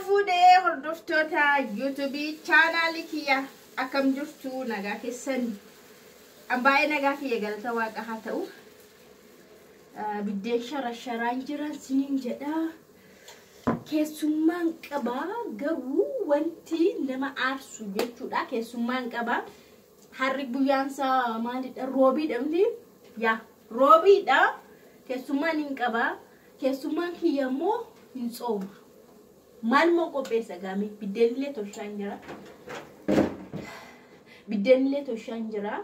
Fuudhee hordoftoota yuutuubii chaanaalii kiyya akkam jirtu nagaa keessan baay'ee nagaa kiyya galata waaqa haa ta'u. Biddeen sharasharaan jiran siniin jedha. Keessummaan qabaa garuu wanti nama aarsu jechuudha. Keessummaan qabaa. Harri guyyaan isaa maalidha? Roobiidha miti? Yaa roobiidha. Keessummaan hin qabaa. Keessummaan kiyya immoo hin tsooma. Maalmoo qopheessa gaame? Biddeenillee toshaan jira. Biddeenillee toshaan jira.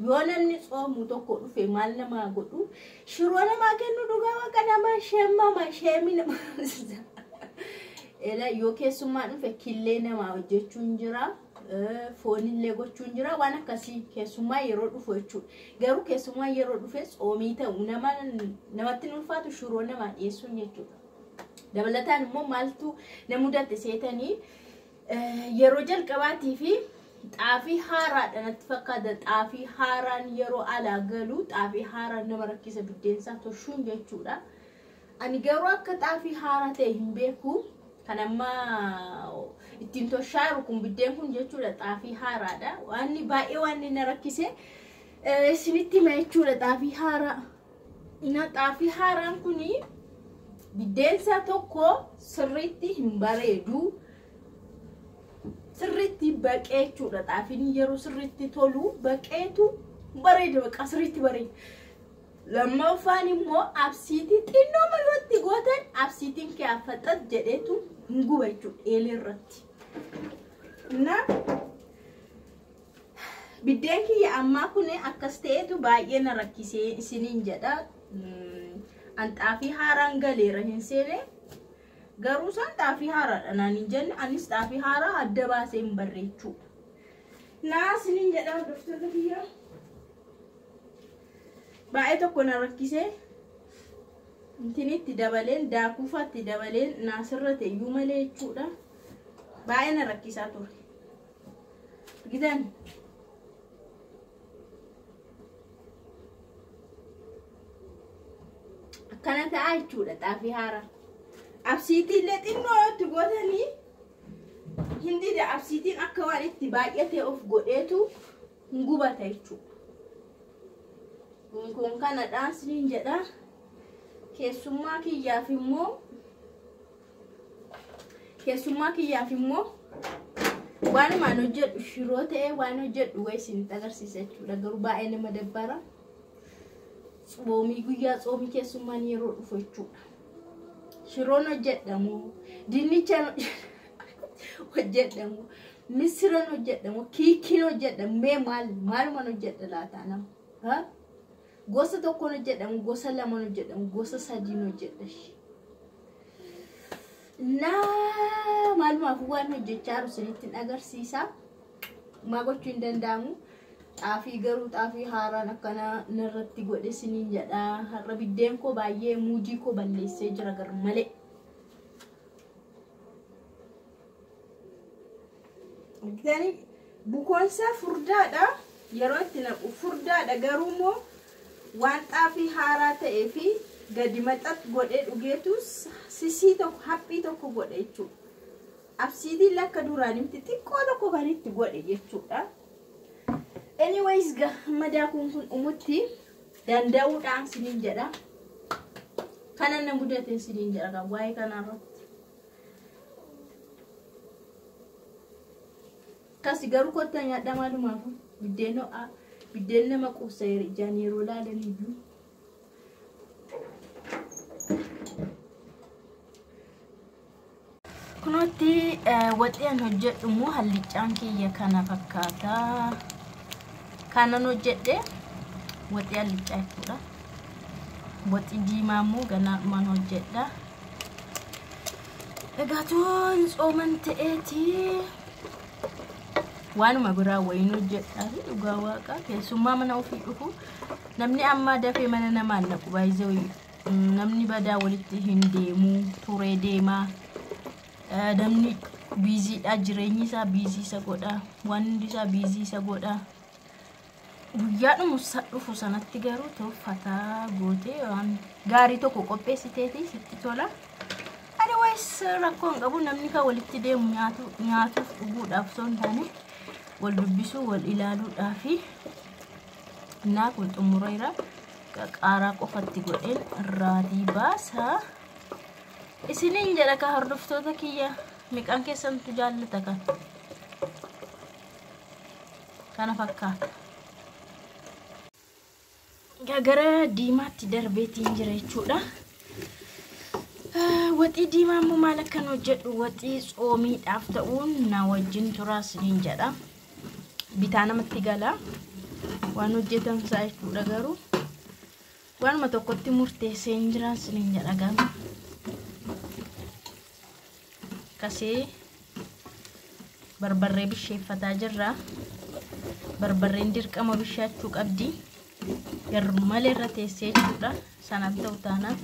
Yoo namni tsoomu tokko dhufe maal namaa godhu? Shiroo namaa kennu dhugaa waaqa nama sheemmama sheemi nama. Ela yoo keessummaan dhufe killee namaa hojjechuun jira. Foonillee gochuun jira waan akkasii keessummaa yeroo dhufu jechuudha. Garuu keessummaa yeroo dhufe tsoomii ta'u namatti hin ulfaatu shiroo namaa dhiyeessuun jechuudha. Dabalataan immoo maaltu na mudate seetanii yeroo jalqabaatii fi xaafii haaraadha natti fakkaata. Xaafii haaraan yeroo alaa galu xaafii haaraan nama rakkisa biddeensaa toshuun jechuudha. Ani garuu akka xaafii haaraa ta'e hin beeku. Kan amma ittiin toshaa jiru kun biddeen kun jechuudha xaafii haaraadha. Waanni baay'ee waan na rakkise isinitti hima jechuudha xaafii haaraa. Na xaafii haaraan kuni biddeensa tokko sirriitti hin bareedu. Sirriitti baqee jechuudha. Xaafiin yeroo sirriitti tolu baqeetu bareeda baqa sirriitti bareeda. Lammaffaan immoo absiitii xinnoo mayootti gootan absiitiin kee affaxat jedheetu hin guba jechuudha eelee irratti. Na biddeen kiyya ammaa kun akkas ta'eetu baay'ee na rakkisee isiniin jedha. An xaafii haaraan galeera hin seene. Garuu isaan xaafii haaraadha naan hin jenne anis xaafii haaraa adda baasee hin barreechu. Naa isiniin jedha hordoftoota kiyya. Baay'ee tokko na rakkisee intinitti dabaleen daakuufaatti dabaleen naasirra iyyuu malee jechuudha. Baay'ee na rakkisaa ture. Argitan? Akkana ta'a jechuudha xaafii haaraa. Absiitii illee xinnoo itti gootanii hin dida absiitiin akka waan itti baay'atee of godheetu hin gubata jechuudha. Kun kanadhaan isiniin jedha. Keessummaa kiyyaaf immoo waanumaan hojjedhu shiroo ta'ee waan hojjedhu wayi isinitti agarsiisa jechuudha. Garuu baay'ee nama dabbara. Tsoomii guyyaa tsoomii keessummaan yeroo dhufu jechuudha. Shiroon hojjedhamu, dinnichaan hojjedhamu, misiran hojjedhamu, kiikiin hojjedhamu, mee maalumaan hojjedha laata nama? Gosa tokkoon hojjedhamu, gosa lamaan hojjedhamu, gosa sadiin hojjedha. Naa maalumaaf waan hojjechaa jiru isinitti agarsiisa. Maa gochuu hin danda'amu. Xaafii garuu xaafii haaraan akkana narratti godhe isiniin jedha. Har'a biddeen koo baay'ee muudii koo balleessee jira gar malee. Argitanii bukoonsaa furdaadha. Yeroo itti naqu furdaadha garuu immoo waan xaafii haaraa ta'ee fi gadi maxxat godhee dhugeetu sisii tokko haphii tokko godhe jechuudha. Absiitiin lakka duraan himti xiqqoo tokko kan itti godhe jechuudha. Anyways, amma daakuun kun dhumutti danda'uudhaan isiniin jedha. Kana na mudate isiniin jedha kan waa'ee kanarratti. Akkasi garuu kottaa nyaadhaa maalumaaf biddeen ho'aa biddeen nama quubsa ijaan yeroo laalan iyyuu. Kunuutti waxii an hojjedhu immoo hallichaan kiyya kana fakkaata. Kanan hojjedhe waxii hallichaa jechuudha. Waxii diimaa immoo ganaadhumaan hojjedha. Egaa toon tsooman ta'eeti. Waanuma biraa wayiin hojjedhaa fi dhugaa waaqaa keessummaa mana ofii dhufu namni amma dafee mana namaan naqu baay'ee namni badaa walitti hin deemu turee deemaa. Namni biiziidha jireenyi isaa biizii isa godha waan hundi isaa biizii isa godha. Guyyaa dhufu sanatti garuu tolfataa gootee waan gaarii tokko qopheessiteeti sitti tola. Anyway Anyways rakkoo hin qabu namni kan walitti deemu nyaatuuf dhuguudhaaf osoo hin taane wal dubbisuu wal ilaaluudhaafi naa kun xumureera. Qaaraa qofatti godheen irraatii baasa. Isiniin jedha ka hordoftoota kiyya meeqaan keessantu jaallata kan kana fakkaata. Gara diimaatti darbeetiin jira jechuudha. Waxii diimaa immoo maal akkan hojjedhu waxii tsoomiidhaaf ta'uun na wajjin turaa isiniin jedha. Bitaa namatti gala waan hojjetamsaa jechuudha garuu waanuma tokkotti murteessee hin jira isiniin jedha gama. Akkasii barbarree bisheeffataa jirra. Barbarreen dirqama bishaachuu qabdi. Garmalee irra teessee jechuudha. Sanaan ta'u taanaan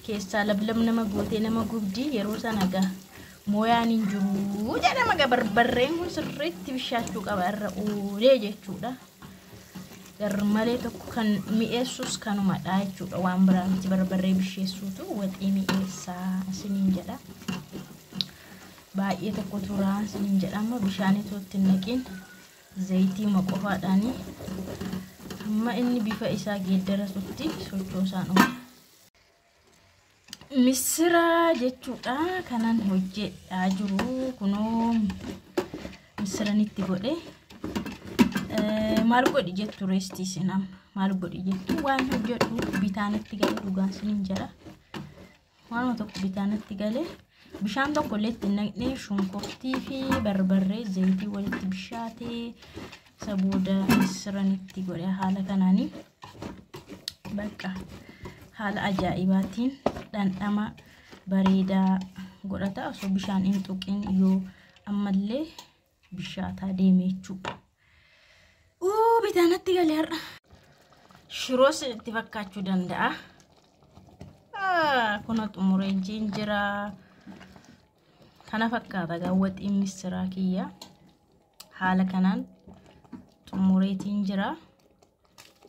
keessaa lablab nama gootee nama gubdi yeroo sana gaa mooyaan hin jiru jedhama gaa barbarreen kun sirriitti bishaachuu qaba irra oolee jechuudha. Garmalee tokko kan mi'eessus kanumadha jechuudha. Waan biraa miti barbarree bisheessuutu waxii mi'eessaa isiniin jedha. Baay'ee tokko turaa isiniin jedha amma bishaan itoo itti hin naqin zayitii qofaadhaani amma inni bifa isaa geeddaratutti sochoosaan oola. Misira jechuudha kanan hojjedhaa jiru kunoo misiran itti godhe maal godhi jettu reestii isin amma maal godhi jettu waan hojjedhu bitaan itti gale dhugaan isiniin jedha. Waanuma tokko bitaan itti gale bishaan tokko illee itti naqnee shunkurtii fi barbarree zayitii walitti bishaatee isa booda misiran itti godhe haala kanaanii bakka haala ajaa'ibaatiin dhandhama bareedaa godhata osoo bishaan hin tuqin yoo ammallee bishaataa deeme jechuudha. Bitaanatti galee har'a. Shiroos itti fakkaachuu danda'a. Kuna xumuree jira. Kana fakkaata gaa waxiin misiraa kiyya. Haala kanaan xumureetiin jira.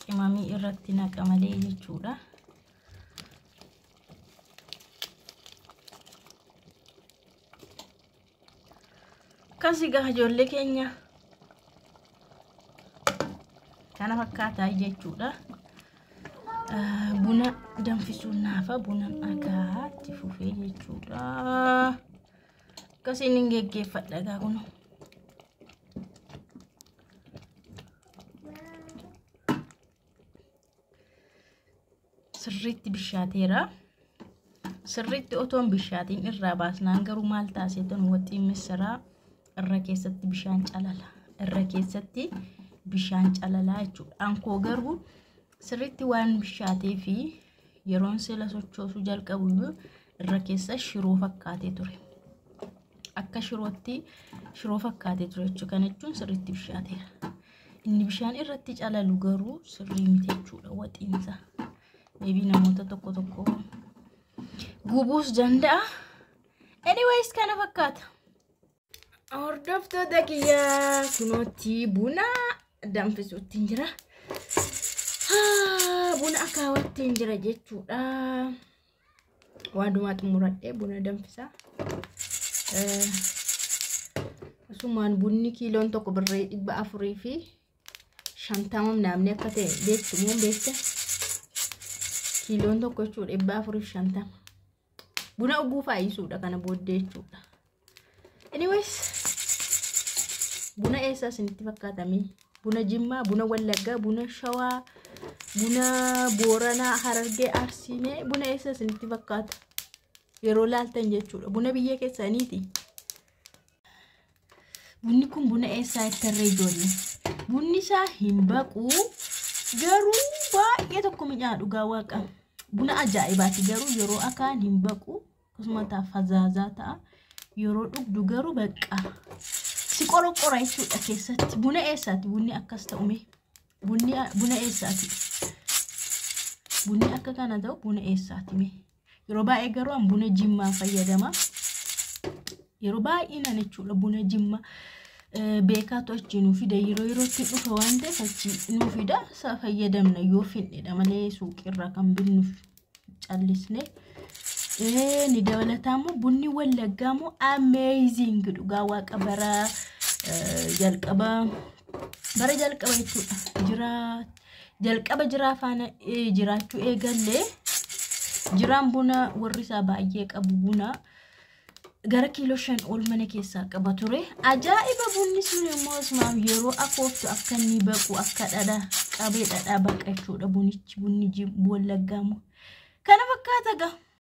Qimamii irratti naqa malee jechuudha. Akkasii gaa ijoollee keenya kana fakkaataa jechuudha. Buna danfisuun naafa buna dhagaa itti fufee jechuudha. Akkasiin hin geggeeffadha gaa kun. Sirriitti bishaateera. Sirriitti otoon bishaatiin irraa baasnaan garuu maal taasisuun waxiin misiraa irra keessatti bishaan calala. Irra keessatti bishaan calalaa jechuudha. Ankoo garuu sirriitti waan bishaatee fi yeroon sila sochoosuu jalqabu iyyuu irra keessa shiroo fakkaatee ture. Akka shirootti shiroo fakkaatee ture jechuudha. Kana jechuun sirriitti bishaateera. Inni bishaan irratti calalu garuu sirrii miti jechuudha waxiinsa. Maybe namoota tokko tokko gubuus danda'a. Anyways kana fakkaata. Hordoftoota kiyyaa kunootti buna danfisuutti jira. Buna akaawwatti jira jechuudha. Waan xumuradhee buna danfisaa. Asumaan bunni kiiloon tokko birrii 450 namni akka ta'e beektu moo beekta? Kiiloon tokko jechuudha 450. Buna dhuguu faayisuudha kana booddee jechuudha. Anyways, buna eessaa isinitti fakkaatamee? Buna Jimmaa, buna Wallaggaa, buna Shawaa, buna Booranaa, Harargee, Arsiimee buna eessaa isinitti fakkaata? Yeroo laaltan jechuudha. Buna biyya keessaniiti. Bunni kun buna eessaa itti harree ijoollee? Bunni isaa hin baqu garuu baay'ee tokko mi'aa dhugaa waaqa. Buna ajaa'ibaati garuu yeroo akaan hin baqu akkasuma ta'a fazaazaa ta'a. Yeroo dhugdu garuu baqa. Si qorqora jechuudha keessatti. Buna eessaati bunni akkas ta'ume? Bunni buna eessaati? Bunni akka kana ta'u buna eessaati mee? Yeroo baay'ee garuu an buna Jimmaa fayyadama. Yeroo baay'inaan jechuudha buna Jimmaa beekaatu achi nuu fida yeroo yerootti dhufa waan ta'eef achi nuu fida isa fayyadamna yoo fidnedha malee suuqirraa kan binnu callisne. Ni dabalataa immoo bunni Wallaggaa immoo amazing, dhugaa waaqa. Bara jalqaba, bara jalqaba jechuudha. Jira jalqaba jiraa faana jiraachuu eegallee, jiraan buna warri isaa baay'ee qabu, buna gara kiiloo 5 ol mana keessaa qaba ture. Ajaa'iba! Bunni sun immoo asumaaf yeroo akooftu akka inni baqu, akka dhadhaa qabee dhadhaa baqa jechuudha bunichi, bunni Wallaggaa immoo. Kana fakkaata gaa.